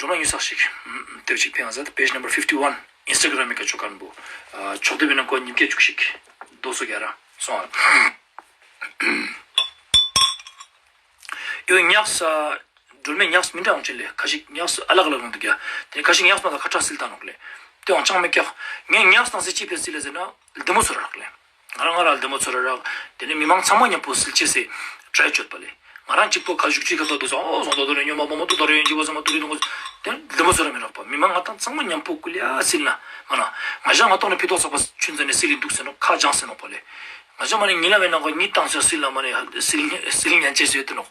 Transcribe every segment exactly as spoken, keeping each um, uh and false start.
སྒྲོལ་མ་ཉུལ་ས་ཞིག་དེབ་ཅིག་ཕན་ཡང་ཟེར། page number fifty one Instagram ག་ཆོ་ཀར་འབུ། ཆོག་དེབ་ཡིན་ན་ཀོ་ཉིན་སྐད་བཅུ་གཅིག་རྡོ་སོ་རྒྱ་ར་སོང་ཨ། ཡོད་ཉག་ས། སྒྲོལ་མའི་ཉག་མི་འདྲ་འོང་ཆེན་ལས་ཁ་ཤིག་ཉག་ཨ་ལག་ལ་རུང་འདུག་ཡ། དེ་ཁ་ཤིག་ཉག་མ་དང་ཁ་ཁྲ་སིལ་ད་ནོག་ལས། དེ་འོང་ཅང་མེ་ཀྱག་ངས་ཉག་སྟངས་སེ་ཅི་ཕེ་སིལ་ལ་ཟེར་ན་ལྡེ་མོ་ཚོ་ར་རག་ལས། ང་རང་ང་རང་ལྡེ་མོ་ཚོ་ར་རག་དེ་ནས་མི་མང་ཚང་མ་མཉམ་པོ་སིལ་ཅེས་སེ་ཊ་རའི་བྱོས་པ་ལས། ང་རང་གཅིག་པོ་ཁ་ཤུག་གཅིག་ཁ་ཐོག་ཏུ་སོང་ཨོ་སོང་དོ་དོ་རེ་ཉོ་མ་པ་མོ་ཏུ་དོ་རེ་ཡོན་གཅིག་པོ་སོང་མ་ཏུ་རེ་དུ་ངོ་། དེ་ལྡེ་མོ་ཚོ་ར་མི་རག་པ་མི་མང་ང་དང་ཚང་མ་མཉམ་པོ་ཀུ་ལེ་ཨ་སིལ་ན་མ་ན། ང་ཞང་ང་ཏོང་ནས་ཕི་ཏོག་ཚག་པ་ཆུན་ཚ་ནས་སིལ་ལི་འདུག་ཟེར་ནོ་ཁ་ཅང་ཟེར་ནོ་པ་ལས། ང་ཚོ་མ་ནི་ཉི་ལ་བའི་ནང་གི་ཉི་བཏང་ཚོད་སིལ་ལ་མ་ནི་སིལ་སིལ་ཉན་ཅེས་ཡོད་དེ་ནོ།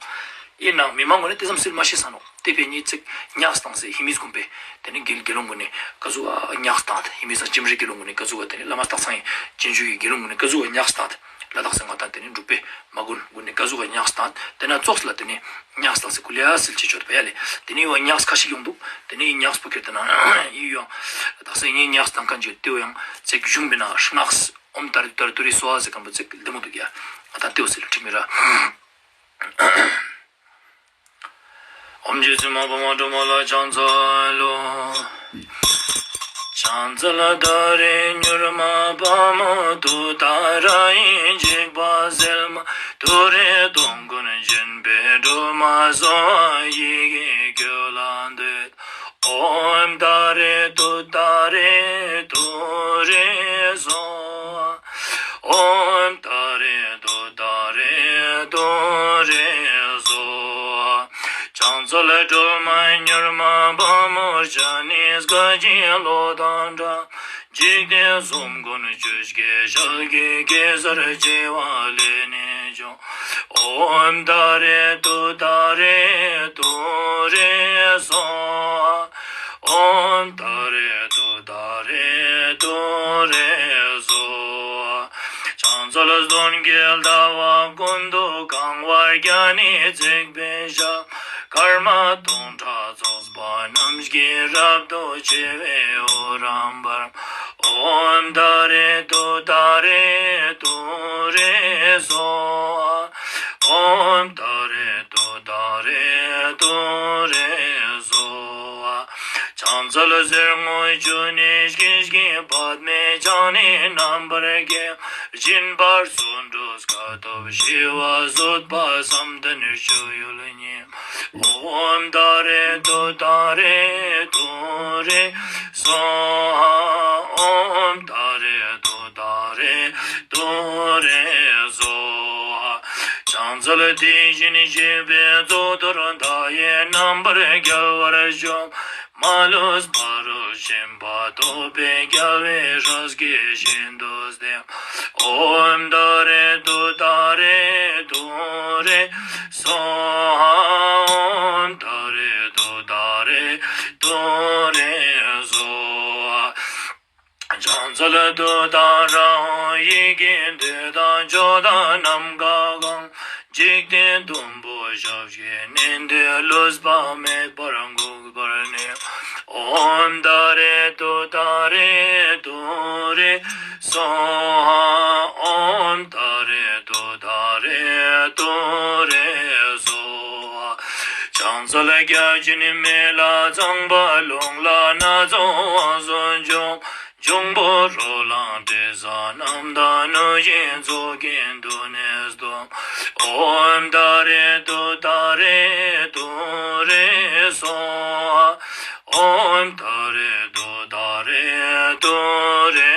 ཡིན་ནང་མི་མང་ངོ་ནས་དེ་ཙམ་སིལ་མ་ཤེས་ས་ནོ། དེ་བས་ཉི་ཚིག་ཉག་སྟངས་སེ་ཧི་མིས་གུམ་པས་དེ་ནི་དགེ་དགེ་སློང་ངོ་ནས་ཀ་ཟུ་བ་ཉག་སྟངས་ཧི་མིས་སང་ཅིམ་རི་དགེ་སློང་ངོ་ནས་ཀ་ཟུ་བ་དེ་ནི་བླ་མ་སྟག་ཚང་ཡིན་ཅིན་ཇུ་ཡི་དགེ་སློང་ངོ་ནས་ཀ་ཟུ་བ་ཉག་སྟངས་ལ་དྭགས་སེ་ང་དང་དེ་ནི་འབྲུག་པའི་མ་དགོན་ངོ་ནས་ཀ་ཟུ་བ་ཉག་སྟངས་དེ་ན་ཙོགས་ལ་དེ་ནི་ཉག་སྟངས་སེ་ཀུ་ལེ་ཨ་སིལ་ཅེས་ཆོད་པ་ཡ་ལས། དེ་ནི་བ་ཉག་ཁ་ཤིག་ཡོང་འདུག་དེ་ནི་ཉག་སྤུ་ཁེར་དེ་ན་ཡི་ཡོང་དྭགས་སེ་ངའི་ཉག་སྟངས་ཀ་འཇུ་ཏེ་ཡང་ཚིག་གཞུང་མི་ན་སྣགས། ཨོམ་ཏཱ་རེ་ཏཱ་རེ་ཏུ་རེ་སྭཱ་ཧཱ་ཟེར་མཁན་པོ་ཚིག་ལྡེ་མོ་འདུག་ཡ། ང་དང་ལྟེའུ་ཟེར་ལ་ཁྲིད་མི་ར། ཨོམ་རྗེ་བཙུན་མ་འཕགས་མ་སྒྲོལ་མ་ལ་ཕྱག་འཚལ་ལོ། ཕྱག་འཚལ་ཏཱ་རེ་མྱུར་མ་དཔའ་མོ་ཏུཏྟཱ་ར་ཡི་འཇིགས་པ་སེལ་མ་ཏུ་རེ་སྟོང་ཀུན་འབྱིན་པའི་སྒྲོལ་མ་གསོལ་བ་ཡི་གེ་ཁྱོད་ལ་འདུད། ཨོམ་ཏཱ་རེ་ཏུཏྟཱ་རེ་ཏུ་རེ་སྭཱ་ཧཱ། ཨོམ་ཏཱ་རེ་ཏུཏྟཱ་རེ་ཏུ་རེ་སྭཱ་ཧཱ། ཕྱག་འཚལ་སྒྲོལ་མ་མྱུར་མ་དཔའ་མོར་ཕྱག་ནི་བསྐལ་ཆེན་ལོ་དང་འདྲ། འཇིག་རྟེན་གསུམ་མགོན་ཆུ་སྐྱེས་ཞལ་གྱི་གེ་སར་བྱེ་བ་ལས་ནི་བྱུང་། ཨོམ་ཏཱ་རེ་ཏུཏྟཱ་རེ་ཏུ་རེ་སྭཱ་ཧཱ། ཨོམ་ཏཱ་རེ་ཏུཏྟཱ་རེ་ཏུ་རེ་སྭཱ་ཧཱ། ཕྱག་འཚལ་གསོན་བསྐྱེད་ཟླ་བ་ཀུན་ཏུ་གང་བར་བརྒྱ་ནི་བརྩེགས་པའི་ཞབས། སྐར་མ་སྟོང་ཕྲག་ཚོགས་པ་རྣམས་ཀྱིས་རབ་ཏུ་ཕྱེ་བའི་འོད་རབ་འབར། ཨོམ་ཏཱ་རེ་ཏུཏྟཱ་རེ་ཏུ་རེ་སྭཱ་ཧཱ། ཨོམ་ཏཱ་རེ་ཏུཏྟཱ་རེ་ཏུ་རེ་སྭཱ་ཧཱ། ཕྱག་འཚལ་གསེར་སྔོ་ཆུ་ནས་སྐྱེས་ཀྱི་པདྨས་ཕྱག་ནི་རྣམ་པར་བརྒྱན། སྦྱིན་པར་བརྩོན་འགྲུས་དཀའ་ཐུབ་ཞི་བ་བཟོད་པ་བསམ་གཏན་སྤྱོད་ཡུལ་ཉིད། ཨོམ་ཏཱ་རེ་ཏུཏྟཱ་རེ་ཏུ་རེ་སྭཱ་ཧཱ། ཨོམ་ཏཱ་རེ་ཏུཏྟཱ་རེ་ཏུ་རེ་སྭཱ་ཧཱ། ཕྱག་འཚལ་དེ་བཞིན་གཤེགས་པའི་གཙུག་ཏོར་མཐའ་ཡས་རྣམ་པར་རྒྱལ་བར་བཅོམ། མ་ལུས་ཕ་རོལ་ཕྱིན་པ་ཐོབ་པའི་རྒྱལ་བའི་སྲས་ཀྱིས་ཤིན་ཏུ་བསྟེན། ཨོམ་ཏཱ་རེ་ཏུཏྟཱ་རེ་ཏུ་རེ་སྭཱ་ཧཱ། ཨོམ་ཏཱ་རེ་ཏུཏྟཱ་རེ་ཏུ་རེ་སྭཱ་ཧཱ། ཕྱག་འཚལ་ཏུཏྟཱ་ར་ཧཱུྃ། ཡི་གེ་འདོད་དང་ཕྱོགས་དང་ནམ་མཁའ་གང་། འཇིག་རྟེན་གཏུམ་པོ་ཞབས་ཀྱིས་མནན་ཏེ། ལུས་པ་མེད་པར་འགུགས་པར་ནུས། ཨོམ་ཏཱ་རེ་ཏུཏྟཱ་རེ་ཏུ་རེ་སྭཱ་ཧཱ། ཨོམ་ཏཱ་རེ་ཏུཏྟཱ་རེ་ཏུ་རེ་སྭཱ་ཧཱ། ཕྱག་འཚལ་བརྒྱ་བྱིན་མེ་ལྷ་ཚངས་པ་རླུང་ལྷ་སྣ་ཚོགས་དབང་སུ་འབྱུང་། འབྱུང་པོ་རོ་ལངས་དྲི་ཟ་རྣམས་དང་། གནོད་སྦྱིན་ཚོགས་ཀྱིས་འདུ་ནས་བསྟོད། ཨོམ་ཏཱ་རེ་ཏུཏྟཱ་རེ་ཏུ་རེ་སྭཱ་ཧཱ། ཨོམ་ཏཱ་རེ་ཏུཏྟཱ་རེ་ཏུ་རེ་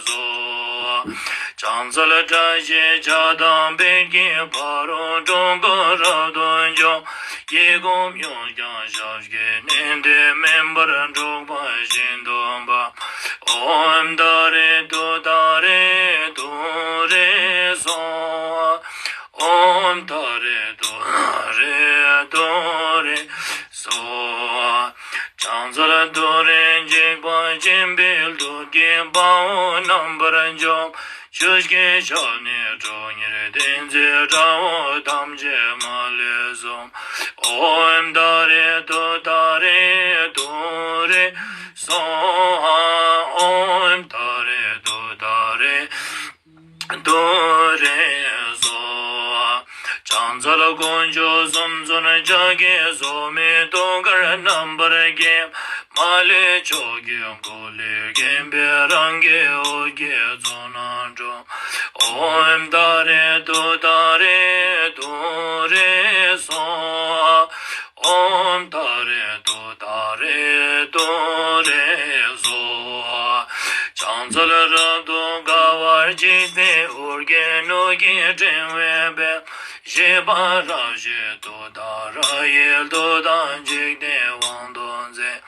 སྭཱ་ཧཱ། ཕྱག་འཚལ་བཀྲ་ཤིས་ཆར་དང་འབེབས་ཀྱི་ཕ་རོལ་འགྲོ་མགོན་རབ་ཏུ་འཇོམས། ཡི་དམ་ཡོན་ཏན་ཞབས་ཀྱིས་མནན་ཏེ། མེ་འབར་འཁྲུགས་པ་ཤིན་ཏུ་འབར། ཨོམ་ཏཱ་རེ་ཏུཏྟཱ་རེ་ཏུ་རེ་སྭཱ་ཧཱ། ཨོམ་ཏཱ་རེ་ཏུཏྟཱ་རེ་ཏུ་རེ་སྭཱ་ཧཱ། ཕྱག་འཚལ་ཏུ་རེ་འཇིགས་པ་སྦྱིན་པའི་བདུད་ཀྱི་དཔའ་བོ་རྣམ་པར་འཇོམས། ཆུ་སྐྱེས་ཞལ་ནི་ཁྲོ་གཉེར་ལྡན་མཛད། དགྲ་བོ་ཐམས་ཅད་མ་ལུས་འཇོམས། ཨོམ་ཏཱ་རེ་ཏུཏྟཱ་རེ་ཏུ་རེ་སྭཱ་ཧཱ། ཨོམ་ཏཱ་རེ་ཏུཏྟཱ་རེ་ཏུ་རེ་སྭཱ་ཧཱ། ཕྱག་འཚལ་ ལ་དཀོན་མཆོག་གསུམ་མཚོན་ཕྱག་གི་སོར་མོས་ཐུགས་ཀར་རྣམ་པར་བརྒྱན། མ་ལུས་ཕྱོགས་ཀྱི་འཁོར་ལོས་བརྒྱན་པའི་རང་གི་འོད་ཀྱི་ཚོགས་རྣམས་འཁྲུགས། ཨོཾ་ཏཱ་རེ་ཏུཏྟཱ་རེ་ཏུ་རེ་སྭཱ་ཧཱ། ཨོཾ་ཏཱ་རེ་ཏུཏྟཱ་རེ་ཏུ་རེ་སྭཱ་ཧཱ། ཕྱག་འཚལ་རབ་ཏུ་དགའ་བར་བརྗིད་པའི་ཧཱུྃ་གི་སྣོད་ཀྱི་ཕྲེང་བའི་དཔལ། བཞད་པ་རབ་བཞད་ཏུཏྟཱ་ར་ཡི་མདོག་དང་འཇིག་རྟེན་དབང་དུ་མཛད།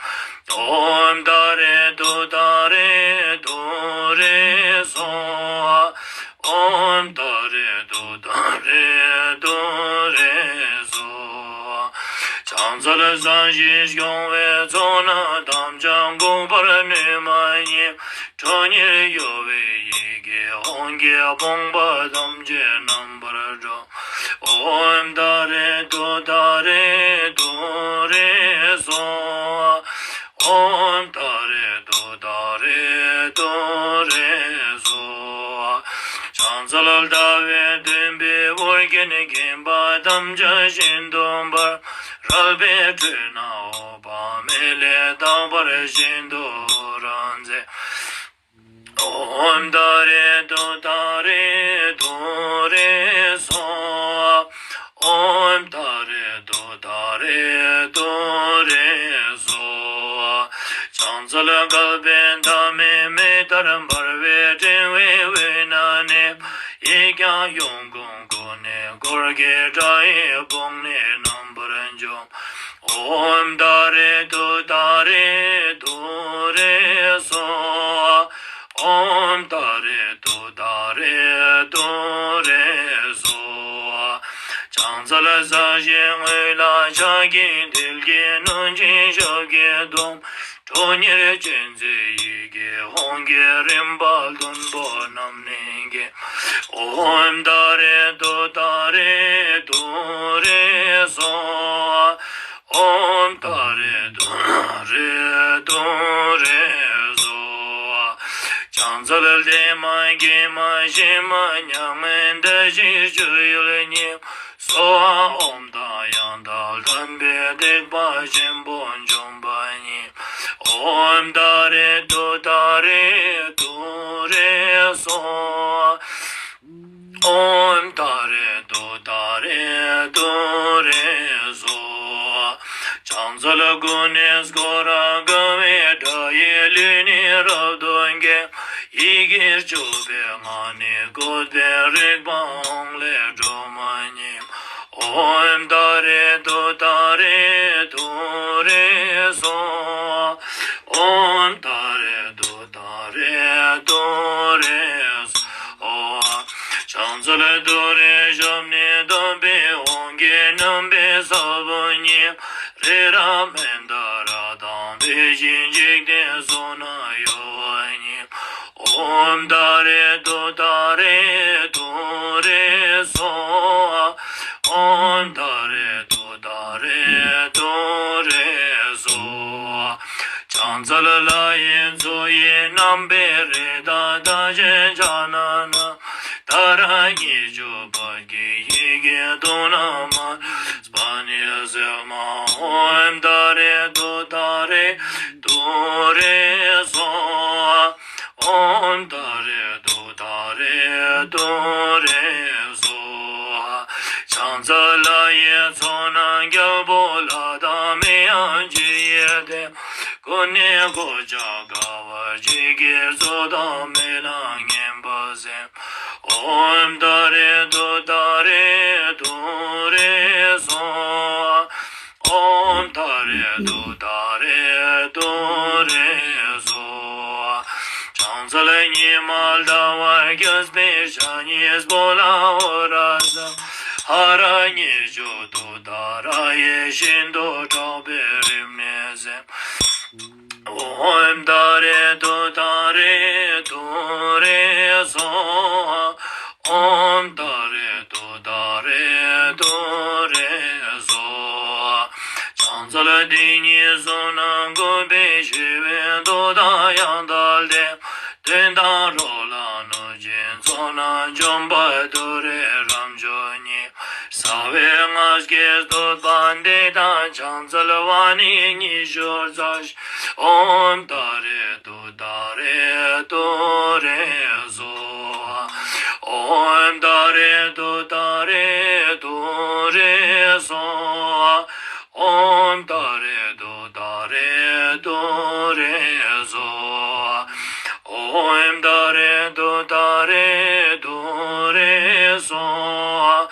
ཨོཾ་ཏཱ་རེ་ཏུཏྟཱ་རེ་ཏུ་རེ་སྭཱ་ཧཱ། ཨོཾ་ཏཱ་རེ་ཏུཏྟཱ་རེ་ཏུ་རེ་སྭཱ་ཧཱ། ཕྱག་འཚལ་སངས་རྒྱས་སྐྱོང་བའི་ཚོགས་རྣམས་ཐམས་ཅད་འགུགས་པར་ནུས་མ་ཉིད། ཁྲོ་གཉེར་གཡོ་བའི་ཡི་གེ་ཧཱུྃ་གིས་ཕོངས་པ་ཐམས་ཅད་རྣམ་པར་སྒྲོལ། ཨོཾ་ཏཱ་རེ་ཏུཏྟཱ་རེ་ཏུ་རེ་སྭཱ་ཧཱ། ཨོཾ་ཏཱ་རེ་ཏུཏྟཱ་རེ་ཏུ་རེ་སྭཱ་ཧཱ། ཕྱག་འཚལ་ཟླ་བའི་སྟོན་པའི་འོད་ཀྱིས་ཁེངས་པ་ཐམས་ཅད་ཤིན་ཏུ་འབར། རལ་པའི་ཁྲོད་ན་འོད་དཔག་མེད་ལས་རྟག་པར་ཤིན་ཏུ་འོད་རབ་མཛད། ཨོཾ་ཏཱ་རེ་ཏུཏྟཱ་རེ་ཏུ་རེ་སྭཱ་ཧཱ། ཨོཾ་ཏཱ་རེ་ཏུཏྟཱ་རེ་ཏུ་རེ་སྭཱ་ཧཱ། ཕྱག་འཚལ་བསྐལ་པའི་མཐའ་མེད་མེ་ལྟར་འབར་བའི་ཕྲེང་བའི་དབུས་ན་གནས། ཡིག་བརྒྱ་ཡོངས་བསྐོར་ཀུན་ནས་བསྐོར་དགའི་སྒྲ་ཡིས་ཕུང་ནས་རྣམ་པར་འཇོམས། ཨོཾ་ཏཱ་རེ་ཏུཏྟཱ་རེ་ཏུ་རེ་སྭཱ་ཧཱ། ཨོཾ་ཏཱ་རེ་ཏུཏྟཱ་རེ་ཏུ་རེ་སྭཱ་ཧཱ། ཕྱག་འཚལ་ས་གཞིའི་ངོས་ལ་ཕྱག་གི་མཐིལ་གྱིས་བསྣུན་ཅིང་ཞབས་ཀྱིས་བརྡུང་། ཁྲོ་གཉེར་ཅན་མཛད་ཡི་གེ་ཧཱུྃ་གི་རིམ་པ་བདུན་པོ་རྣམས་ནི་འགེམས། ཨོཾ་ཏཱ་རེ་ཏུཏྟཱ་རེ་ཏུ་རེ་སྭཱ་ཧཱ། ཨོཾ་ཏཱ་རེ་ཏུཏྟཱ་རེ་ཏུ་རེ་སྭཱ་ཧཱ། ཕྱག་འཚལ་བདེ་མ་དགེ་མ་ཞི་མ་མྱ་ངན་འདའ་ཞིང་སྤྱོད་ཡུལ་ཉིད། གསོལ་བ་ཨོཾ་དང་ཡང་དག་ལྡན་པས་སྡིག་པ་ཆེན་པོ་འཇོམས་པ་ཉིད། ཨོཾ་ཏཱ་རེ་ཏུཏྟཱ་རེ་ཏུ་རེ་སྭཱ་ཧཱ། ཨོཾ་ཏཱ་རེ་ཏུཏྟཱ་རེ་ཏུ་རེ་སྭཱ་ཧཱ། ཕྱག་འཚལ་ཀུན་ནས་བསྐོར་རབ་དགའ་བའི་སྒྲ་ཡིས་ལུས་ནི་རབ་ཏུ་འགེམས། ཡི་གེར་གྱུར་པའི་ངག་ནི་བཀོད་པའི་རིག་པ་ཧཱུྃ་ལས་སྒྲོལ་མ་ཉིད། ཨོཾ་ཏཱ་རེ་ཏུཏྟཱ་རེ་ཏུ་རེ་སྭཱ་ཧཱ། ཨོཾ་ཏཱ་རེ་ཏུཏྟཱ་རེ་ཏུ་རེ་སྭཱ་ཧཱ། ཕྱག་འཚལ་ཏུ་རེའི་ཞབས་ནི་བསྟོད་པའི་ཧཱུྃ་གི་རྣམ་པའི་ས་བོན་ཉིད། རི་རབ་མནྡ་ར་དང་དེ་བཞིན་འཇིག་རྟེན་གསུམ་ན་གཡོ་བ་ཉིད། ཨོཾ་ཏཱ་རེ་ཏུཏྟཱ་རེ་ཏུ་རེ་སྭཱ་ཧཱ། ཨོཾ་ཏཱ་རེ་ཏུཏྟཱ་རེ་ཏུ་རེ་སྭཱ་ཧཱ། ཕྱག་འཚལ་ལྷ་ཡི་མཚོ་ཡི་རྣམ་པའི་རི་དྭགས་དང་ཕྱག་ན་ན། ཏཱ་ར་གཉིས་བརྗོད་པ་གི་ཡི་གེ་དུག་ནག་མ་པ་ཎི་སིལ་མ། ཨོཾ་ཏཱ་རེ་ཏུཏྟཱ་རེ་ཏུ་རེ་སྭཱ་ཧཱ། ཨོཾ་ཏཱ་རེ་ཏུཏྟཱ་རེ་ཏུ་རེ་སྭཱ་ཧཱ། ཕྱག་འཚལ་ལྷ་ཡི་ཚོགས་རྣམས་རྒྱལ་པོ་ལྷ་དང་མི་ཡང་ཇི་ཡི་སྡེ། ཀུན་ནས་གོ་ཆ་དགའ་བ་བརྗིད་ཀྱི་གཟུགས་དང་མི་ལ་སྙན་པ་གསན། ཨོཾ་ཏཱ་རེ་ཏུཏྟཱ་རེ་ཏུ་རེ་སྭཱ་ཧཱ། ཨོཾ་ཏཱ་རེ་ཏུཏྟཱ་རེ་ཏུ་རེ་སྭཱ་ཧཱ། ཕྱག་འཚལ་ཉི་མ་ཟླ་བ་རྒྱས་པའི་ཞལ་གཉིས་པོ་ལ་འོད་རབ་བརྩེགས། ཧ་ར་གཉིས་བརྗོད་ཏུཏྟཱ་ར་ཡིས་ཤིན་ཏུ་དྲག་པོའི་རིམས་ནད་སེལ། ཨོཾ་ཏཱ་རེ་ཏུཏྟཱ་རེ་ཏུ་རེ་སྭཱ་ཧཱ། ཨོཾ་ཏཱ་རེ་ཏུཏྟཱ་རེ་ཏུ་རེ་སྭཱ་ཧཱ། ཕྱག་འཚལ་དེ་ཉིད་གསུམ་རྣམས་བཀོད་པའི་ཞི་བའི་མདོག་དང་ཡང་དག་ལྡན། གདོན་དང་རོ་ལངས་གནོད་སྦྱིན་ཚོགས་རྣམས་འཇོམས་པ་ཏུ་རེ་རབ་མཆོག་ཉིད། ཟབ་ བའི་ང་སྐྱེས་བསྟོད་པ་འདི་དང་ཕྱག་འཚལ་བ་ནི་ཉི་ཤུ་རྩ་བཞི། ཨོཾ་ཏཱ་རེ་ཏུཏྟཱ་རེ་ཏུ་རེ་སྭཱ་ཧཱ། ཨོཾ་ཏཱ་རེ་ཏུཏྟཱ་རེ་ཏུ་རེ་སྭཱ་ཧཱ། ཨོཾ་ཏཱ་རེ་ཏུཏྟཱ་རེ་ཏུ་རེ་སྭཱ་ཧཱ། ཨོཾ་ཏཱ་རེ་ཏུཏྟཱ་རེ་ཏུ་རེ་སྭཱ་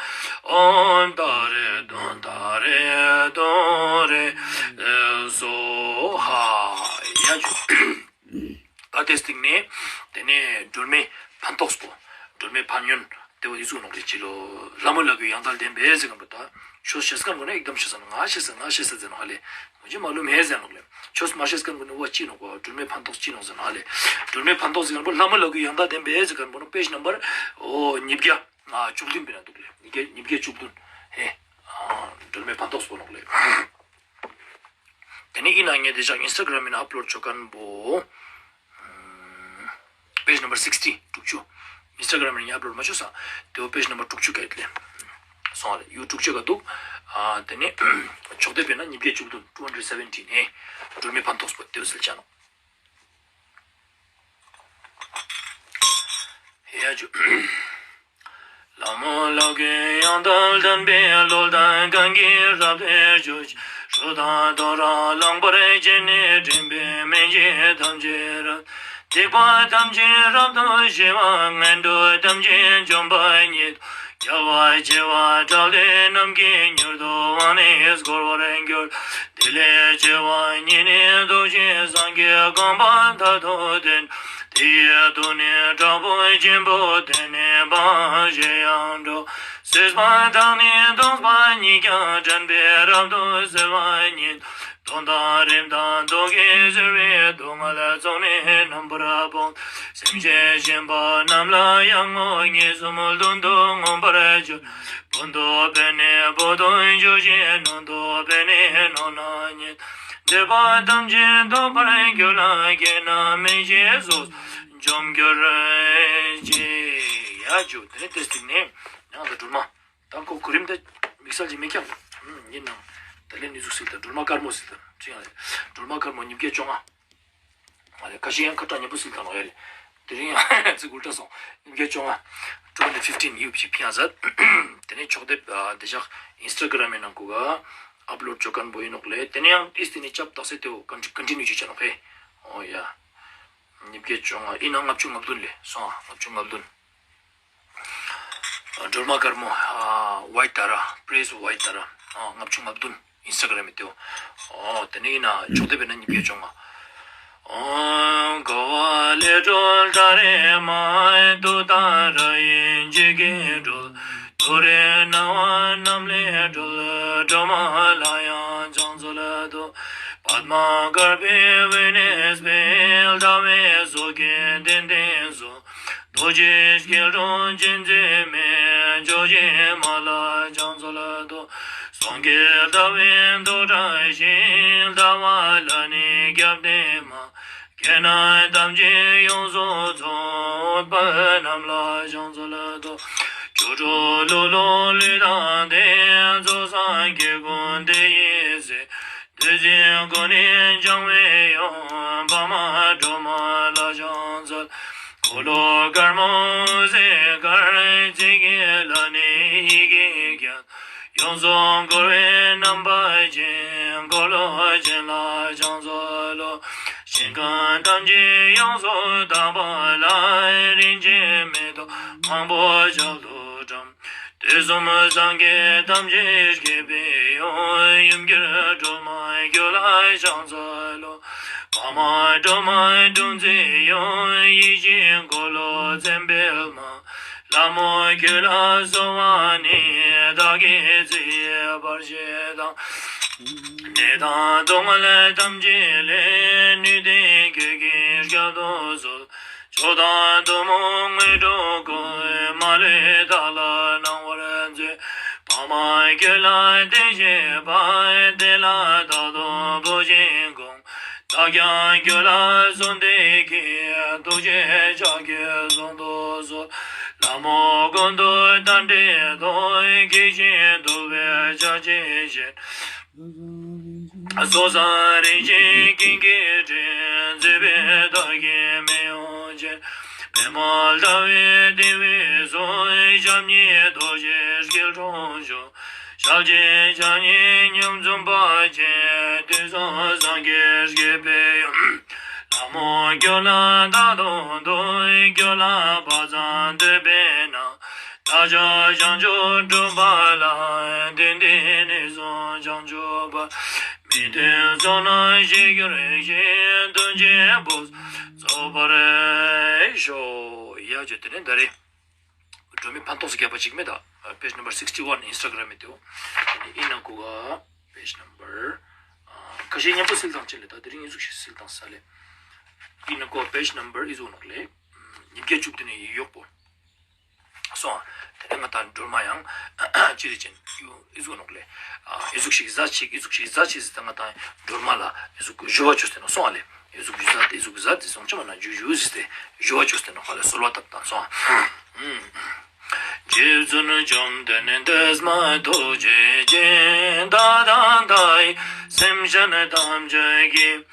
ཧཱ། ཨོཾ་ཏཱ་རེ་ཏུཏྟཱ་རེ་ཏུ་རེ་སྭཱ་ཧཱ། ཡ་ཇུ། ཨ་དེ་སྟེང་ནས་དེ་ནས་སྒྲོལ་མའི་ཕན་ཐོགས་པོ། སྒྲོལ་མའི་ཕན་ཡོན་དེ་བ་ཡི་ཟུག་ནོག་རེ་ཅི་ལོ། ལྷ་མོ་ལ་གུས་ཡང་དག་ལྡན་པས་ཟེར་གམ་པོ་ད། ཆོས་ཤེས་མཁན་གོ་ན་ཨེག་དམ་ཤེས་ས་ན་ང་ཤེས་ས་ང་ཤེས་ས་ཟེར་ནོག་ཧ་ལེ། མོ་ཇི་མ་ལུམ་ཧེ་ཟེར་ནོག་ལེ། ཆོས་མ་ཤེས་མཁན་གོ་ན་བ་ཅི་ནོག་གོ། སྒྲོལ་མའི་ཕན་ཐོགས་ཅི་ནོག་ཟེར་ན་ཧ་ལེ། སྒྲོལ་མའི་ཕན་ཐོགས་ཟེར་གམ་པོ་ལྷ་མོ་ལ་གུས་ཡང་དག་ལྡན་པས་ཟེར་གམ་པོ་ནོ་པེ་ཇི་ནམ་བར་ཨོ་ཉིས་བརྒྱ་བཅུ་བདུན་པའི་ན་འདུག་ལེ། ཉིས་བརྒྱ་ཉིས་བརྒྱ་བཅུ་བདུན། ཧེ། སྒྲོལ་མའི་ཕན་ཐོགས་པོ་ནོག་ལེ། དེ་ནས་ཨི་ན་ངས་དེ་ཞག་ཨིན་སི་ཊ་གྷ་རམ་མི་ན་ཨབ་ལོཌ་ཆོ་མཁན་པོ། Page number sixty དྲུག་ཅུ། ཨིན་སི་ཊ་གྷ་རམ་ནས་ངས་ཨབ་ལོཌ་མ་བྱོས་ས། དེ་བོ་page number དྲུག་ཅུ་ག་ཡོད་ལེ། སོང་བ་ལེ་ཡུ་དྲུག་ཅུ་ག་འདུག་ཨ་དེ་ནས་ཕྱོགས་སྡེབ་པས་ན་ཉིས་བརྒྱ་བཅུ་བདུན་two hundred seventeen ཨེ། སྒྲོལ་མའི་ཕན་ཐོགས་པོ་དེ་བོ་ཟེར་ཆ་ནོག་ཡ་ཇུ། ལྷ་མོ་ལ་གུས་ཡང་དག་ལྡན་པའི་བློ་ལྡན་གང་གིས་རབ་ཏུ་ཞུ་ཞིང་། སྒྲོ་དང་དོ་ར་རྣམ་པར་བྱས་ནས་འདྲེན་པའི་མི་མཇེད་ཐམས་ཅད་རབ། སྡིག་པ་ཐམས་ཅད་རབ་ཏུ་ཞི་བ། ངན་འགྲོ་ཐམས་ཅད་འཇོམས་པ་ཉིད་དོ། རྒྱལ་བ་བྱེ་བ་ཕྲག་ལས་རྣམས་ཀྱིས་མྱུར་དུ་དབང་ནི་བསྐུར་བར་འགྱུར། དེ་ལས་བྱེ་བ་ཉིད་ནི་བཟློག་ཅིང་སངས་རྒྱས་གོ་འཕང་མཐར་ཐུག་བསྟན། དེ་ཡི་དུག་ནི་དྲག་པོ་ཆེན་པོ་དེ་ནི་སྤངས་ཞེས་ཡང་འགྲོ། བསིལ་བ་དང་ནི་དོག་པ་ཉིད་ཀྱང་དྲན་པས་རབ་ཏུ་སེལ་བ་ཉིད། གདོན་དང་རིམས་དང་དུག་གིས་གཟིར་བའི་སྡུག་བསྔལ་ཚོགས་ནི་རྣམ་པར་སྤོང་། སེམས་ཅན་གཞན་པ་རྣམས་ལ་ཡང་ངོ་། ཉེས་གསུམ་ལྡན་དུ་མངོན་པར་གྱུར། བོད་དུ་འཕེལ་ནས་བོད་དུ་འཇུག་ཅིང་། ནང་དུ་འཕེལ་ནས་ནང་ན་ཉིད། འདོད་པ་ཐམས་ཅད་ཐོབ་པར་འགྱུར་ལ། མཁྱེན་ན་མི་ཤེས་སོགས་འཇོམས་གྱུར་ཅིག་ཡ་ཇུ། དེ་ནས་དེ་སྟེང་ནས་ཡང་དུ་སྒྲོལ་མ། ད་ཁོ་གོ་རིམ་དེ་དམིགས་བསལ་གྱི་མེད་ཀྱང་། ཡིན་ནའང་དེ་ལས་ནི་གཟུགས་སིལ་དང་སྒྲོལ་མ་དཀར་མོ་སིལ་དང་ཅི་ཡང་རེད། སྒྲོལ་མ་དཀར་མོ་ཉིས་བརྒྱ་བཅོ་ལྔ། མ་རེད། ཁ་ཤས་ཡང་ཁ་གྲངས་ཉེ་པོ་སིལ་དང་ལོ་ཡ་རེད། དེ་རིང་ཡང་ཚིག་འུར་ཏྲ་སོང་། ཉིས་བརྒྱ་བཅོ་ལྔ། twenty fifteen ཡུབ་ཞིག་ཕིང་ཡ་ཟད། དེ་ནས་ཕྱོགས་སྡེབ་དེ་ཞག་ཨིན་སི་ཊ་གྷ་རམ་མི་ནང་ཁུ་ག་ཨབ་ལོཌ་བཅོ་མཁན་པོ་ཡིན་ནོག་ལེ། དེ་ནས་ཡང་ཨིས་དེ་ནས་ཅབ་དག་སེ་དེའོ་ཀོན་ཊི་ནིའུ་བྱེད་ཆ་ནོག་ཧེ། ཨོ་ཡ། ཉིས་བརྒྱ་བཅོ་ལྔ་ཡིན་ན་ལྔ་བཅུ་ང་བདུན་ལེ་སོང་ང་། ལྔ་བཅུ་ང་བདུན། སྒྲོལ་མ་དཀར་མོ། ཨ། White Tara། Praise White Tara། ཨ། ལྔ་བཅུ་ང་བདུན། ཨིན་སི་ཊ་གྷ་རམ་མི་དེའོ། ཨོ། དེ་ནས་ཡིན་ན་ཕྱོགས་སྡེབ་པས་ན་ཉིས་བརྒྱ་བཅོ་ལྔ། ཨོ། ག་བ་ལས་སྒྲོལ་ཏཱ་རེ་མ། ཏུཏྟཱ་ར་ཡིན་འཇིགས་ཀྱིས་སྒྲོལ། ཏུ་རེ་སྣང་བ་རྣམས་ལས་སྒྲོལ། སྒྲོལ་མ་ལ་ཡང་ཕྱག་འཚལ་ལོ། པདྨ་དཀར་པོའི་དབུས་ནས་འཕེལ། ཟླ་བའི་གཟུགས་ཀྱིས་སྟེང་སྟེང་བཟུང་། རྡོ་རྗེ་སྐྱིལ་ཀྲུང་བཅས་མཛད་མའི། ཇོ་བོ་རྗེ་མ་ལ་ཕྱག་འཚལ་ལོ། སངས་རྒྱས་ཟླ་བའི་མདོག་བཀྲ་ཞིང་། ཟླ་བ་ལ་ནི་སྐྱབས་བསྟེན་མ། མཁྱེན་རྣམས་ཐམས་ཅད་ཡོངས་སུ་རྫོགས། བོད་པ་རྣམས་ལ་ཕྱག་འཚལ་ལོ། སྐྱོ་གྲོགས་ལྷུག་ལྷུག་ལུས་དང་ལྡན། རྫོགས་སངས་རྒྱས་ཀུན་དེ་ཡི་སྲས། བདུད་རྩི་ཀུན་ནས་འབྱུང་བའི་ཡུམ། འཕགས་མ་སྒྲོལ་མ་ལ་ཕྱག་འཚལ། འཁོར་ལོ་དཀར་མོ་ཟེར་དཀར། རྩིབས་བརྒྱད་ལ་ནི་ཡི་གེ་བརྒྱན། ཡོངས་སུ་བསྐོར་བའི་རྣམ་པ་ཅན། འཁོར་ལོ་ཅན་ལ་ཕྱག་འཚལ་ལོ། ཞིང་ཁམས་ཐམས་ཅད་ཡོངས་སུ་དག་པ་ལ། རིན་ཆེན་མེ་ཏོག་མང་པོ་ཞལ་དུ་བཀྲམ། དུས་གསུམ་སངས་རྒྱས་ཐམས་ཅད་སྐྱེད་པའི་ཡུམ། ཡུམ་གྱུར་སྒྲོལ་མ་ཁྱོད་ལ་ཕྱག་འཚལ་ལོ། འཕགས་མ་སྒྲོལ་མ་འབྱུང་རྩིས་ཡུམ། ཡིད་བཞིན་འཁོར་ལོ་བརྩེགས་འཕེལ་མ། ལྷ་མོ་ཁྱོད་ལ་གསོལ་བ་ནི། བདག་གིས་ཚེ་འདིར་བར་ཆད་དང་། ནད་དང་སྡུག་བསྔལ་ཐམས་ཅད་ལས། ནུས་ལྡན་ཁྱོད་ཀྱིས་བསྐྱབ་ཏུ་གསོལ། མཆོག་དང་ཐུན་མོང་དངོས་གྲུབ་ཀུན། མ་ལུས་བདག་ལ་གནང་བར་མཛོད། འཕགས་མ་ཁྱོད་ལ་བརྟེན་བཞེད་པ། དེ་ལ་རྟག་ཏུ་བུ་བཞིན་དགོངས། བདག་ཀྱང་ཁྱོད་ལ་གསོལ་འདེབས་ཀྱི། ཐུགས་རྗེའི་ཕྱག་གིས་བཟུང་དུ་གསོལ། ལྷ་མོ་ཀུན་ཏུ་རྟ་མགྲིན་གདོང་། སྐད་ཅིག་གདུག་པའི་ལྕགས་ཀྱུས་བཞད། སོ་སོར་རིམ་བཞིན་ཀུན་གྱི་སྤྲིན། མཛེས་པའི་མདངས་ཀྱིས་མི་གཡོ་བར། པདྨ་ཟླ་བའི་ཏེ་བའི་གཟུགས། ཞབས་གཉིས་རྡོ་རྗེའི་སྐྱིལ་ཀྲུང་བཞུགས། ཞབས་ཀྱི་ཕྱག་གཉིས་མཉམ་འཛོམས་པ་ཅན། དུས་གསུམ་སངས་རྒྱས་བསྐྱེད་པའི་ཡུམ། ལྷ་མོ་ཁྱོད་ལ་བདག་ཏུ་འདུད། ཁྱོད་ལ་བག་ཙམ་འདུད་པས་ན། བདག་ཅག་བྱང་ཆུབ་སྒྲུབ་པ་ལ། དེང་འདིར་ནས་བཟུང་བྱང་ཆུབ་བར། མི་མཐུན་ཕྱོགས་རྣམས་ཞི་གྱུར་ཅིག་མཐུན་རྐྱེན་ཕུན་སུམ་ཚོགས་པར་ཤོག་ཡ་བརྗོད། དེ་ནས་ད་རེས་སྒྲོལ་མའི་ཕན་ཐོགས་སུ་བརྒྱབ་པ་ཅིག་མེད་ད། page number sixty one Instagram དེའོ། དེ་ནས་ཨི་ན་ཀོ་ག page number ཁ་ཤས་མཉམ་པོ་སིལ་དང་ཅི་ལས། ད་དེ་རིང་ཨི་ཟུག་ཤིག་སིལ་དང་ས་ལས། ཨི་ན་ཀོ་page number ཨི་ཟུག་ནོག་ལས། ཉིས་བརྒྱ་བཅུ་བདུན་ནས་ཡོག་པོ། སོང་ཨ། དེ་ནས་ང་དང་སྒྲོལ་མ་ཡང་ཅི་རེད་ཅན་ཨི་ཟུག་ནོག་ལས། ཨི་ཟུག་ཤིག་ཟ་ཅིག་ཨི་ཟུག་ཤིག་ཟ་ཅིག་ཟེར་ད་ང་དང་སྒྲོལ་མ་ལ་ཨི་ཟུག་ཞུ་བ་བཅོས་ཏེ་ནོག་སོང་ཨ་ལས། ཨི་ཟུག་ཞུ་ཟ་དེ་ཨི་ཟུག་ཟ་དེ་སོང་ཅི་མ་ན་ཞུ་ཞུ་ཟེར་ཏེ་ཞུ་བ་བཅོས་ཏེ་ནོག་ཧ་ལས་གསོལ་བ་བཏབ་དང་སོང་ཨ། རྗེ་བཙུན་བཅོམ་ལྡན་འདས་མ་ཐུགས་རྗེ་ཅན། ད་ལྟ་ད་ཡི་སེམས་ཅན་ཐམས་ཅད་ཀྱི།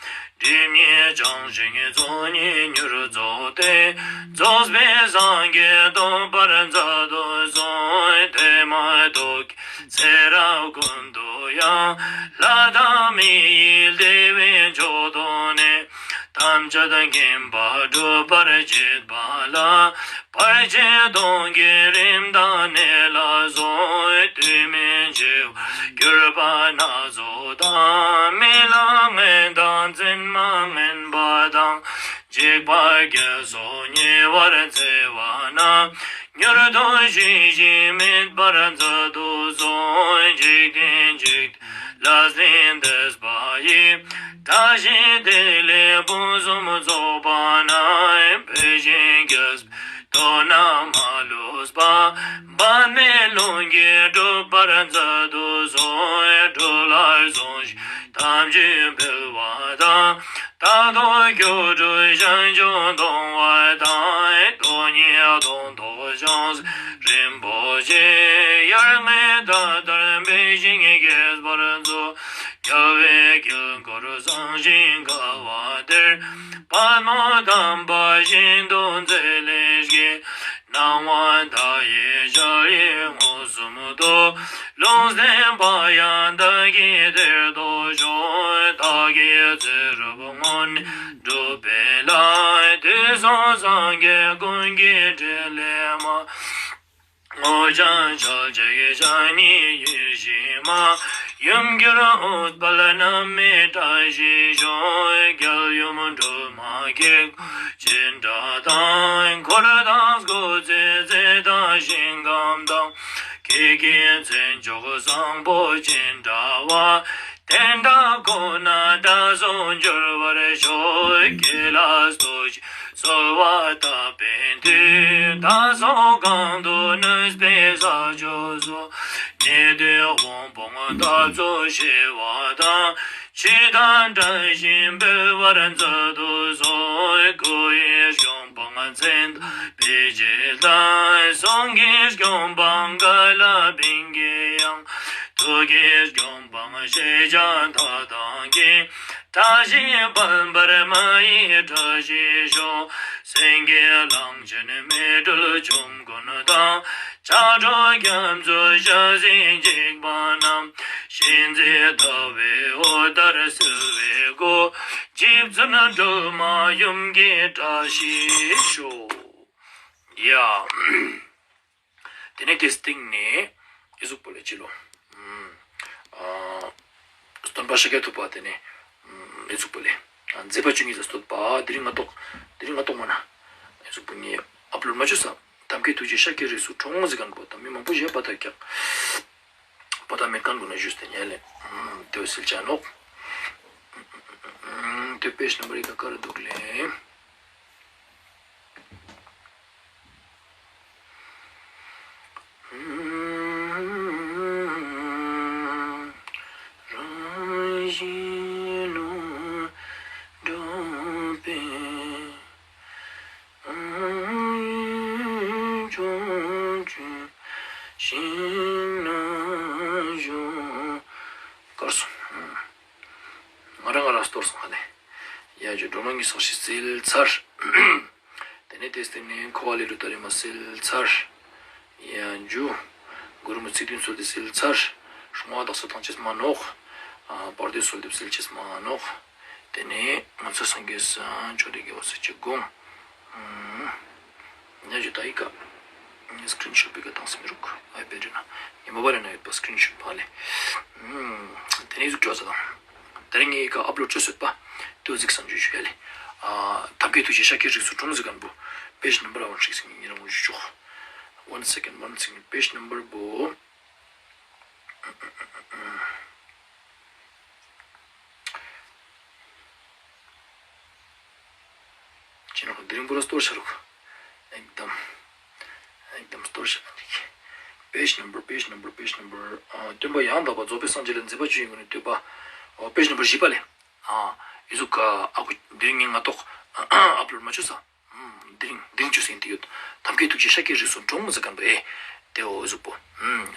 སྒྲིབ་གཉིས་བྱང་ཞིང་ཚོགས་གཉིས་མྱུར་རྫོགས་ཏེ། རྫོགས་པའི་སངས་རྒྱས་ཐོབ་པར་མཛད་དུ་གསོལ། དེ་མ་ཐག་ཚེ་རབས་ཀུན་ཏུ་ཡང་། ལྷ་དང་མི་ཡི་བདེ་བའི་མཆོག་ཐོབ་ནས། ཐམས་ཅད་མཁྱེན་པ་སྒྲུབ་པར་བྱེད་པ་ལ། བར་ཆད་གདོན་བགེགས་རིམས་དང་ནད་ལ་སོགས། དུས་མིན་འཆི་བར་གྱུར་པ་སྣ་ཚོགས་དང་། རྨི་ལམ་ངན་དང་མཚན་མ་ངན་པ་དང་། འཇིགས་པ་བརྒྱད་སོགས་ཉེ་བར་འཚེ་བ་རྣམས། མྱུར་དུ་ཞི་ཞིང་མེད་པར་མཛད་དུ་གསོལ། འཇིག་རྟེན་འཇིག་རྟེན་ལ་གཟིགས་འདས་པ་ཡི། བཀྲ་ཤིས་བདེ་ལེགས་ཕུན་སུམ་ཚོགས་པ་རྣམས། བུ་ཆེན་རྒྱལ་སྲས་དོན་རྣམས་མ་ལུས་པ། འབད་མེད་ལྷུན་གྱིས་འགྲུབ་པར་མཛད་དུ་གསོལ། འགྲོ་ལ་སྲུང་ཞིང་དམ་ཆོས་འཕེལ་བ་དང་། རྟག་ཏུ་སྒྱུ་འཕྲུལ་ཞིང་སྐྱོང་གཏོང་བ་དང་། སྟོང་ཉིད་སྟོང་ཐོག་ཞིང་རིན་པོ་ཆེ། དབྱར་རྔའི་མཐའ་ལྟར་འཕེལ་ཞིང་རྒྱས་པར་མཛོད། རྒྱལ་བའི་དཀྱིལ་འཁོར་བཟང་ཞིང་དགའ་བ་དེར། པདྨོ་དམ་པ་ཤིན་ཏུ་མཛེས་ལེགས་སྐྱེས། སྣང་བ་མཐའ་ཡས་ཞལ་གྱི་ངོས་སུམ་མདོ། ལུང་བསྟན་པ་ཡང་བདག་གིས་དེར་ཐོབ་ཤོག་བདག་གི་ཚེ་རབས་སྔོན་ནས་སྒྲུབ་པའི་ལྷ། དུས་གསུམ་སངས་རྒྱས་ཀུན་གྱི་ཕྲིན་ལས་མ། སྔོ་ལྗང་ཞལ་གཅིག་ཕྱག་གཉིས་ཡེ་ཤེས་མ། ཡུམ་གྱུར་ཨུཏྤལ་བསྣམས་པའི་བཀྲ་ཤིས་ཤོག་རྒྱལ་ཡུམ་སྒྲོལ་མ་སྐྱེ་དགུའི་སྤྱན་འདྲ་དང་། འཁོར་དང་སྐུ་ཚེའི་ཚད་དང་ཞིང་ཁམས་དང་། ཀྱེ་ཀྱེ་མཚན་མཆོག་བཟང་པོ་སྤྱན་འདྲ་བ། དེ་འདྲ་ཁོ་ན་དགྲ་སོགས་འབྱུང་བར་ཤོག་སྐྱེ་ལ་ལྟོས་ཤིང་གསོལ་བ་བཏབ་པའི་མཐུས། བདག་སོགས་གང་དུ་གནས་པའི་ས་ཕྱོགས་སུ། ཉེ་དུའི་དབང་པོ་འཐབ་རྩོད་ཆེ་བ་དང་། འཆི་བདག་དགྲ་བཞིན་འབུལ་བར་མཛད་དུ་གསོལ། སྐུ་ཡི་སྐྱོང་འཕང་མཚན་དང་དཔེ་བྱད་དང་། གསུང་གི་སྐྱོང་འཕང་ཀ་ལ་པིང་ཀའི་དབྱངས། ཐུགས་ཀྱི་སྐྱོང་འཕང་ཤེས་བྱ་མཐའ་དག་གི། བཀྲ་ཤིས་ཕོངས་པར་མ་ཡི་བཀྲ་ཤིས་ཤོག་སེང་གེ་གླང་ཆེན་མེ་སྦྲུལ་ཆོམ་རྐུན་དང་། ལྕགས་སྒྲོག་རྒྱ་མཚོའི་ཞལ་ཟས་འཇིགས་པ་རྣམས། གཤིན་རྗེ་ཟླ་བའི་འོད་ལྟར་བསིལ་བའི་སྒོ། རྗེ་བཙུན་སྒྲོལ་མ་ཡུམ་གྱི་བཀྲ་ཤིས་ཤོག་ཡ། དེ་ནས་དེའི་སྟེང་ནས་ཨི་ཟུག་པོ་ལས་ཅི་ལོ། ཨ། སྟོན་པ་ཤཱཀྱ་ཐུབ་པ་དེ་ནས་ཨི་ཟུག་པོ་ལས། མཛད་པ་བཅུ་གཉིས་ཀྱི་བསྟོད་པ། དེ་རིང་ང་ཏོག་དེ་རིང་ང་ཏོག་མ་ན། ཨི་ཟུག་པོ་ངས་ཨབ་ལོཌ་མ་བྱུང་ས། ཐབས་མཁས་ཐུགས་རྗེ་ཤཱཀྱ་རིགས་སུ་འཁྲུངས་ཟེར་མཁན་པོ་དང་མི་མང་པོ་ཞིག་པ་ད་ཀྱག་པ་ད་མེད་མཁན་པོ་ན་བཞུགས་ཏེ་ཉལ་ལེ། དེ་བ་སིལ་ཆ་ནོག་དེ་པེ་ཇི་ནམ་བར་ཡི་ག་ག་རུ་འདུག་ལེ། རང་བཞིན་ལུས་འགྲོ་བའི་ ཡ་ཇུ་འགྲོ་ལོང་གི་སོགས་ཤིག་སེལ་ཚར། དེ་ནས་དེ་སྟེང་ནས་འཁོར་བ་ལས་རུ་ད་རེ་མ་སེལ་ཚར། ཡ་ཇུ། གུ་རུ་མོ་ཚིག་བདུན་སོལ་ཏེ་སེལ་ཚར། སྲུང་བ་དག་ས་བཏང་ཅེས་མ་ནོག་བར་དོའི་སོལ་ཏེ་སེལ་ཅེས་མ་ནོག་དེ་ནས་ང་ཚོ་སངས་རྒྱས་ས་ཆོས་དེ་དགེ་བ་སེལ་ཅེས་དགོངས། ཡ་ཇུ་ད་ཡི་ག་སི་ཀྲིན་ཤོ་ཊི་བི་ག་བཏང་སེ་མི་རུག་ཨའི་པེ་ཌི་ན། ངའི་མོ་བྷལ་ན་ཡོད་པ་སི་ཀྲིན་ཤོ་ཊི་ཕ་ལེ། དེ་ནས་ཟུག་ཅོ་ས་དང་། དེ་རིང་ངས་ཡི་ག་ཨབ་ལོཌ་ཅོ་སོད་པ། དེ་ཟིག་སང་ཞུ་ཞུ་ཡ་ལེ། ཐབས་མཁས་ཐུགས་རྗེ་ཤཱཀྱའི་རིགས་སུ་འཁྲུངས་ཟེར་མཁན་པོ། པེ་ཇི་ནམ་བར་ཝན་ཧན་ཌྲེཌ་སིག་སི་ཉིན་རང་ངོ་ཞུ་ཆོག One second, one second. Page number པོ། ཅི་ནོ་དེ་རིང་པོ་ར་སྟོར་ཤ་རུག་ཨེག་དམ། ཨེག་དམ་སྟོར་ཤ་ནི་ཅིག Page number, page number, page number. སྟོན་པ་ཡང་དག་པར་རྫོགས་པའི་སངས་རྒྱས་ལ་མཛད་པ་ཆོས་དབྱིངས་ཀུན་ནས་བསྟོད་པ། པེ་ཇི་ནམ་བར་བཞི་པ་ལས། ཨ། ཨི་ཟུག་ཨ་ཁུ་དེ་རིང་ངས་ང་ཏོག་ཨབ་ལོཌ་མ་བྱོས་ས། དེ་རིང་དེ་རིང་བྱོས་ཟིན་དེ་ཡོད། ཐབས་མཁས་ཐུགས་རྗེ་ཤཱཀྱའི་རིགས་སུ་འཁྲུངས་ཟེར་མཁན་པོ་ཨེ། དེ་འོ་ཨི་ཟུག་པོ།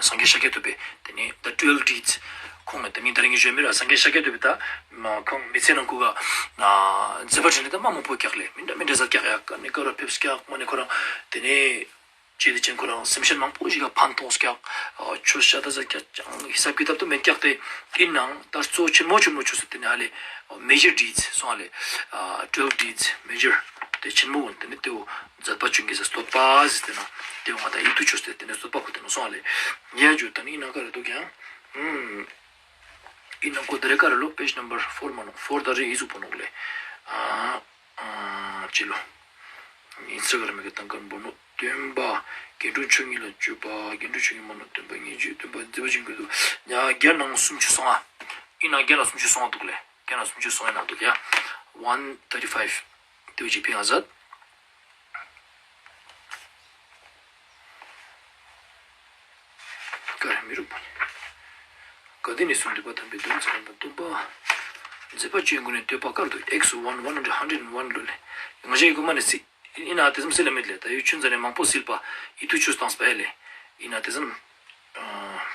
སངས་རྒྱས་ཤཱཀྱ་ཐུབ་པས་དེ་ནས་the twelve deeds ཁོང་ངས་དེ་མིན་དེ་རིང་གི་བརྗོད་མི་ར་སངས་རྒྱས་ཤཱཀྱ་ཐུབ་པས་ད། ཁོང་མི་ཚེ་ནང་ཁུ་ག་མཛད་པ་འཕྲིན་ལས་ད་མ་མང་པོ་ཀྱག་ལས་མི་འདྲ་མི་འདྲ་ཟ་ཀྱག་ཡག་ག་ནི་ཀ་ར་ཕེབས་ཀྱག་མ་ནི་ཁོ་རང་དེ་ནས། ཅེས་དེ་ཅན་ཁོ་རང་སེམས་ཅན་མང་པོ་ཞིག་ལ་ཕན་ཐོགས་ཀྱག་ཆོས་བཤད་ད་ཟེར་ཀྱག་ཅང་ཧི་སབ་ཀི་ཏབ་ཏུ་མེད་ཀྱག་སྟེ། ཡིན་ནའང་ད་གཙོ་ཆེན་མོ་ཆེན་མོ་ཆོས་སུ་དེ་ནས་ཨ་ལེ། མེ་ཇར་ཌིཌ་སོང་ཨ་ལེ། twelve deeds major དེ་ཆེན་མོ་དེ་ནས་དེའོ་མཛད་པ་ཆུང་གི་ཟེར་བསྟོད་པ་ཟེར་དེ་ན་དེའོ་ང་ད་ཡིད་དུ་ཆོས་སྟེ་དེ་ནས་བསྟོད་པ་ཁོ་དེ་ནས་སོང་ཨ་ལེ། ཡ་ཇུ་ད་ནི་ཡིན་ན་ག་རེ་འདུག་ཀྱང་། ཡིན་ནའང་ཁོ་དེ་རེ་ག་རེ་ལོ་page number four མ་ནོ་four ད་རེ་ཡིད་དུ་བོ་ནོག་ལེ། ཨ། ཅི་ལོ། ཨིན་སི་ཊ་གྷ་རམ་གི་སྟེང་ཀར་འབོ་ནོ་སྟོན་པ། དགེ་འདུན་ཆོས་ཉིད་ལ་སྤྱོད་པ། དགེ་འདུན་ཆོས་ཉིད་མ་ནོ་སྟོན་པ་ཉེ་བརྒྱུད་སྟོན་པ་མཛད་པ་ཆེན་པོའི་དུ་ཡ་བརྒྱ་ནང་སུམ་ཅུ་སོང་ཨ། ཨིན་ན་བརྒྱ་ནང་སུམ་ཅུ་སོང་ཨ་འདུག་ལེ། བརྒྱ་ནང་སུམ་ཅུ་སོང་ཨ་ན་འདུག་ཡ། One thirty five དེ་བ་ཅིག་ཕིང་ཨ་ཟད། ཀ་ར་མི་རུག་པ་ནི། ག་དེ་ནས་སུ་འདུས་པ་དམ་པའི་དོན་ཚན་པ་སྟོན་པ། མཛད་པ་ཆོས་ཀུན་ནས་བསྟོད་པ་དཀར་དུ་ཨེག་སི་ཝན་ཝན་ཧན་ཌྲེཌ་ཧན་ཌྲེཌ་ཝན་ལོ་ལེ། ང་ཞའི་གོ་མ་ནས་སི། ཨིན་ན་དེ་ཙམ་སི་ལ་མེད་ལེ་ད་ཡོད་ཆུན་ཙ་ནས་མང་པོ་སིལ་པ་ཡིད་དུ་ཆོས་བཏང་སྤེ་ལེ། ཨིན་ན་དེ་ཙམ་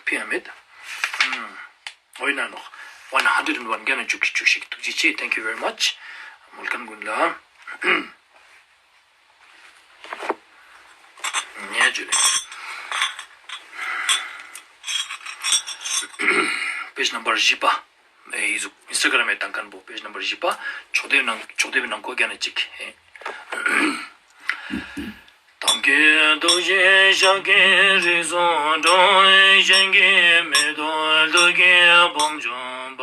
ཕི་ཡ་མེད། འོ་ཡིན་ན་ནོ། ཝན་ཧན་ཌྲེཌ་ཝན་བརྒྱ་ནས་བཅུ་གཅིག་བཅུ་གཅིག་ཐུགས་རྗེ་ཆེ། Thank you very much. མོལ་ཁན་ཀུན་ལ། ཉེ་ཇུ་ལེ། པེ་ཇི་ནམ་བར་བཞི་པ། ཨེ་ཡི་ཟུག་ཨིན་སི་ཊ་གྷ་རམ་མེ་དང་ཁན་པོ་པེ་ཇི་ནམ་བར་བཞི་པ། ཕྱོགས་སྡེབ་ནང་ཕྱོགས་སྡེབ་ནང་ཀོ་རྒྱ་ནས་གཅིག་དམ་གྱི་ཐུགས་རྗེ་ཤཱཀྱའི་རིགས་སུ་འཁྲུངས། གཞན་གྱིས་མི་ཐུབ་ཐུགས་ཀྱི་བང་ཆུང་པ།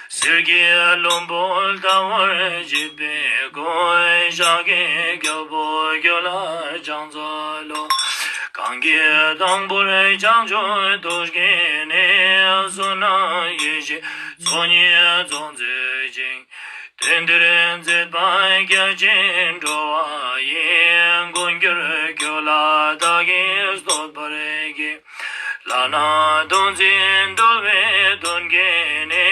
གསེར་གྱི་ལྷུན་པོ་ལྟ་བུར་བརྗིད་པའི་སྐུ། ཤཱཀྱའི་རྒྱལ་པོ་ཁྱོད་ལ་ཕྱག་འཚལ་ལོ། གང་གིས་དང་པོར་བྱང་ཆུབ་ཐུགས་བསྐྱེད་ནས། བསོད་ནམས་ཡེ་ཤེས་ཚོགས་གཉིས་རྫོགས་མཛད་ཅིང་། དོན་འདིར་མཛད་པ་རྒྱ་ཆེན་འགྲོ་བ་ཡི། མགོན་གྱུར་ཁྱོད་ལ་བདག་གིས་བསྟོད་པར་བགྱི། ལག་ན་དུང་འཛིན་འདུལ་བའི་དོན་གྱི་ནི།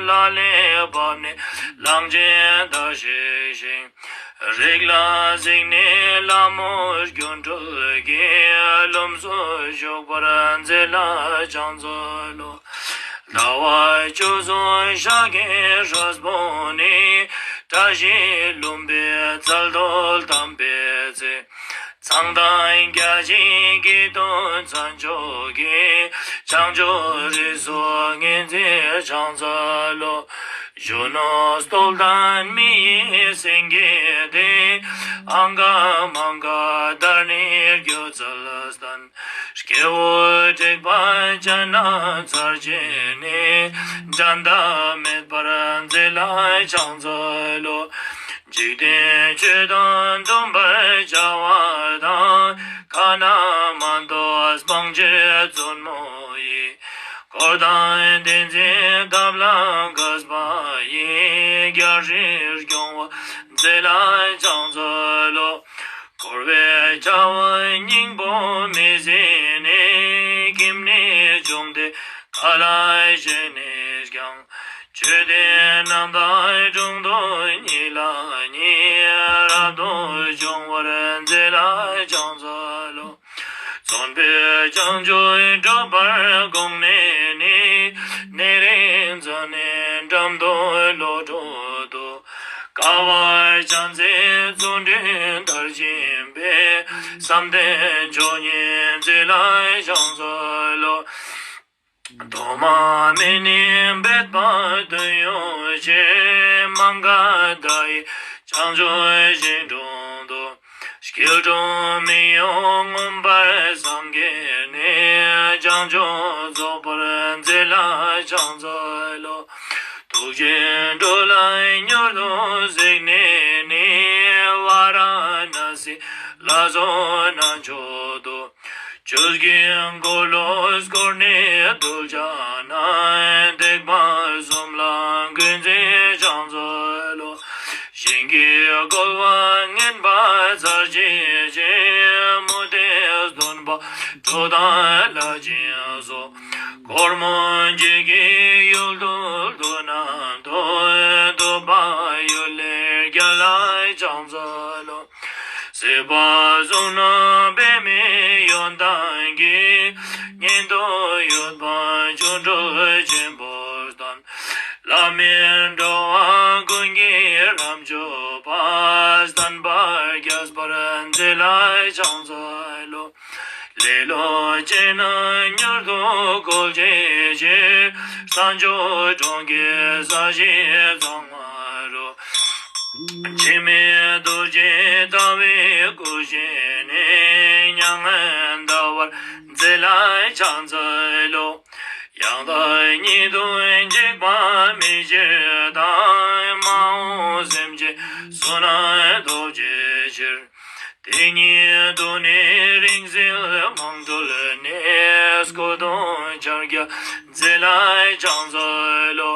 ལག་ལེན་བབས་ནས་གླང་ཆེན་ལྟར་གཤེགས་ཤིང་། རིགས་ལ་གཟིགས་ནས་ལྷ་མོ་སྒྱུ་འཕྲུལ་གྱི། ལྷུམས་སུ་ཞུགས་པར་མཛད་ལ་ཕྱག་འཚལ་ལོ། ཟླ་བ་བཅུ་གསུམ་ཤཱཀྱའི་རིགས་པོ་ནི། བཀྲ་ཤིས་ལྷུན་པོའི་ཚལ་དུ་བལྟམས་པའི་ཚེ། མཚན་དང་རྒྱ་ཆེན་སྐྱིད་དོན་མཚན་མཆོག་གིས། བྱང་ཆུབ་རིགས་སུ་ངེས་འཛིན་ཕྱག་འཚལ་ལོ། གཞོན་ནུ་སྟོབས་ལྡན་མི་ཡི་སེང་གེ་སྟེ། ཨང་ཀ་མང་ཀ་དར་ནི་སྒྱུ་རྩལ་བསྟན། སྐྱེ་བོ་དྲེགས་པ་ཅན་རྣམས་ཚར་བཅད་ནས། འགྲན་ཟླ་མེད་པར་མཛད་ལ་ཕྱག་འཚལ་ལོ། འཇིག་རྟེན་ཆོས་དང་མཐུན་པར་བྱ་བ་དང་། ཁ་ན་མ་ཐོ་སྤང་བྱའི་བཙུན་མོ་ཡི། འཁོར་དང་བསྟན་འཛིན་ཐབས་ལ་མཁས་པ་ཡི། རྒྱལ་སྲིད་སྐྱོང་བར་མཛད་ལ་ཕྱག་འཚལ་ལོ། འཁོར་བའི་བྱ་བ་སྙིང་པོ་མི་ཟད་ནས། ཁྱིམ་ནས་བྱུང་སྟེ་མཁའ་ལ་གཤེགས་ནས་ཀྱང་། ཆོས་ལྡན་རྣམ་དག་དྲུང་དུ་ཉིད་ལ་ཉེ། རབ་ཏུ་བྱུང་བར་མཛད་ལ་ཕྱག་འཚལ་ལོ། མཚོན་དཔེ་བྱང་ཆུབ་སྒྲུབ་པར་དགོངས་ནས་ནི། ནད་རིགས་མཚོན་ནས་འགྲམ་དུ་ལོ་དྲུག་ཏུ། དཀའ་བ་བྱང་སེམས་བརྩོན་འགྲུས་དར་ཞིང་འཕེལ། བསམ་གཏན་མཆོག་བརྙེས་མཛད་ལ་ཕྱག་འཚལ་ལོ། གདོད་མ་མེད་ནས་འབད་པ་དོན་ཡོད་ཕྱིར། མ་འགགས་མཐའ་ཡས་བྱང་ཆུབ་ཤིང་དྲུང་དུ། སྐྱིལ་ཀྲུང་མི་གཡོ་མངོན་པར་སངས་རྒྱས་ནས། བྱང་ཆུབ་རྫོགས་པར་མཛད་ལ་ཕྱག་འཚལ་ལོ། ཐུགས་རྗེས་འགྲོ་ལ་མྱུར་དུ་གཟིགས་ནས་ནི། ཝཱ་ར་ཎཱ་སི་ལ་སོགས་ན་མཆོག་ཏུ། ཆོས་ཀྱི་འཁོར་ལོས་བསྐོར་ནས་གདུལ་བྱ་རྣམས། ཐེག་པ་གསུམ་ལ་འགོད་མཛད་ཕྱག་འཚལ་ལོ། ཞིང་གི་བསྐལ་པ་ངན་པ་ཚར་བཅད་ཅིང་། མུ་སྟེགས་སྟོན་པ་གྲོགས་དང་ལྷས་བྱིན་སོགས། སྒོར་མོ་འབྱེད་ཀྱི་ཡུལ་དུ་བསྡུ་ན་འདོད། འདོད་པ་ཡུལ་ལས་རྒྱལ་ལ་ཕྱག་འཚལ་ལོ། སྲིད་པ་གཟུགས་སྣང་པདྨའི་ཡོན་ཏན་གྱིས། ཉན་ཐོས་ཡོད་པ་ཆོ་འཕྲུལ་ཆེན་པོ་སྟོན། ལྷ་མིན་འགྲོ་བ་ཀུན་གྱི་རབ་མཆོད་པ། བསྟན་པ་རྒྱས་པར་མཛད་ལ་ཕྱག་འཚལ་ལོ། ལེ་ལོ་ཅན་རྣམས་མྱུར་དུ་བཀོལ་བྱའི་ཕྱིར། ས་མཆོག་གྲོང་ཁྱེར་ས་གཞི་གཙང་མ་རུ། འཆི་མེད་རྡོ་རྗེ་ལྟ་བུའི་སྐུ་བཞེངས་ནས། མྱ་ངན་འདའ་བར་མཛད་ལ་ཕྱག་འཚལ་ལོ། ཡང་དག་ཉིད་དུ་འཇིགས་པ་མི་བྱེད་དང་། མ་འོངས་སེམས་ཅན་བསོད་ནམས་ཐོབ་བྱའི་ཕྱིར། དེ་ཉིད་དུ་ནི་རིང་བསྲེལ་མང་གྲོལ་ནས། སྐུ་གདུང་ཕྱག་རྒྱ་མཛད་ལ་ཕྱག་འཚལ་ལོ།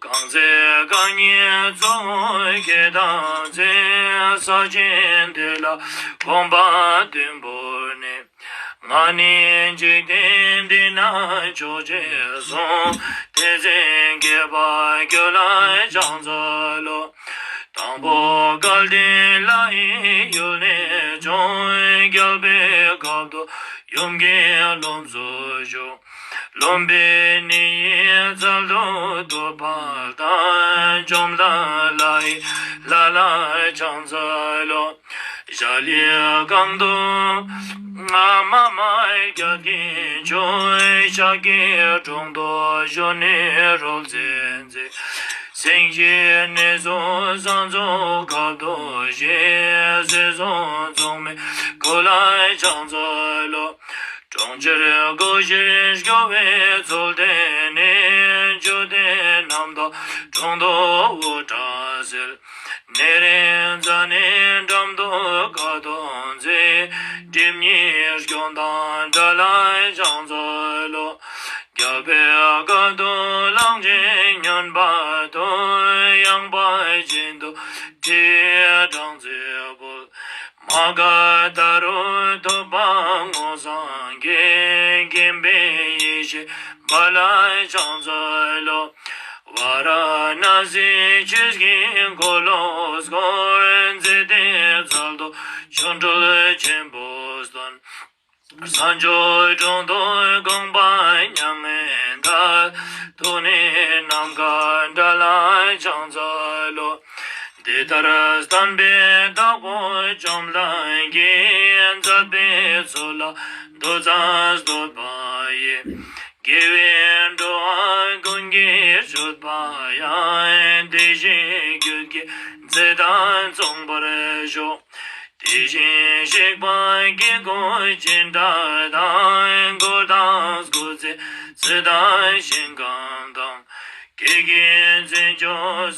གང་ཚེ་རྐང་གཉིས་གཙོ་བོར་བསྐྱེད་དམ་ཚིག། ས་ཆེན་དེ་ལ་དགོངས་པ་བརྟན་པོར་གནས། ང་ནི་འཇིག་རྟེན་འདི་ན་མཆོག་ཅེས་གསུངས། དེ་ཚེ་དགྱེས་པ་ཁྱོད་ལ་ཕྱག་འཚལ་ལོ། དང་པོ་སྐལ་ལྡན་ལྷ་ཡི་ཡུལ་ནས་བྱུང་། རྒྱལ་པོའི་ཁབ་ཏུ་ཡུམ་གྱི་ལྷུམས་སུ་ཞུགས། ལྷུམ་པའི་གནས་ཡི་ཚལ་དུ་ཏུཏྟཱ་དང་། བཅོམ་ལྡན་ལྷ་ཡི་ལྷ་ལ་ཕྱག་འཚལ་ལོ། ཞལ་ཡི་སྒང་དུ་མཱ་མ་རྒྱ་མཚོ་ཆུ། ཤཱཀྱའི་དྲུང་དུ་གཞོན་ནུ་རོལ་རྩེད་མཛད། སེང་གེའི་གནས་སུ་ས་མཚོ་ཁབ་ཏུ་བཞད། ཟས་སུ་མཚོག་མའི་གོས་ལ་ཕྱག་འཚལ་ལོ། གྲོང་ཁྱེར་སྒོ་བཞིར་སྐྱོ་བའི་མཚོ་སྟོད་ནས། འབྱུང་ལྡན་རྣམ་དག་དྲུང་དུ་འུར་སྒྲ་སེལ། ནེ་རཉྫ་ནའི་འགྲམ་དུ་ཀ་དུང་མཛེས། སྒྲིབ་གཉིས་སྐྱོན་དང་བྲལ་ལ་ཕྱག་འཚལ་ལོ། རྒྱལ་པོའི་ཁབ་ཏུ་གླང་ཆེན་སྨྱོན་པ་དང་། ཡངས་པ་ཅན་དུ་ཁྲི་སྦྲང་རྩི་ཕུལ། མ་ག་དྷ་རུ་ཐུབ་པ་མངོན་སངས་རྒྱས། མཁྱེན་པའི་ཡེ་ཤེས་འབར་ལ་ཕྱག་འཚལ་ལོ། ཝཱ་ར་ཎཱ་སིའི་ཆོས་ཀྱི་འཁོར་ལོ་བསྐོར། མཛེས་ལྡན་ཚལ་དུ་ཆོ་འཕྲུལ་ཆེན་པོ་སྟོན། ས་མཆོག་དྲུང་དུ་དགོངས་པ་མྱ་ངན་འདའ། ཐུགས་ནི་ནམ་མཁའ་འདྲ་ལ་ཕྱག་འཚལ་ལོ། འདི་ལྟར་བསྟན་པའི་བདག་པོ་བཅོམ་ལྡན་གྱིས། མཛད་པའི་ཚུལ་ལ་ཐུགས་བརྩེས་བསྟོད་པ་ཡི། དགེ་བས་འགྲོ་བ་ཀུན་གྱི་སྤྱོད་པ་ཡང་། དེ་བཞིན་ཁྱོད་ཀྱིས་ཚེ་དང་མཚུངས་པར་ཤོག། དེ་བཞིན་གཤེགས་པ་དཀྱིལ་འཁོར་སྤྱན་རས་གཟིགས་དང་། འཁོར་དང་སྐུ་ཚེ་ཚུལ་དང་ཞིང་ཁམས་དང་། ཀྱེ་ཀྱེ་མཚན་མཆོག་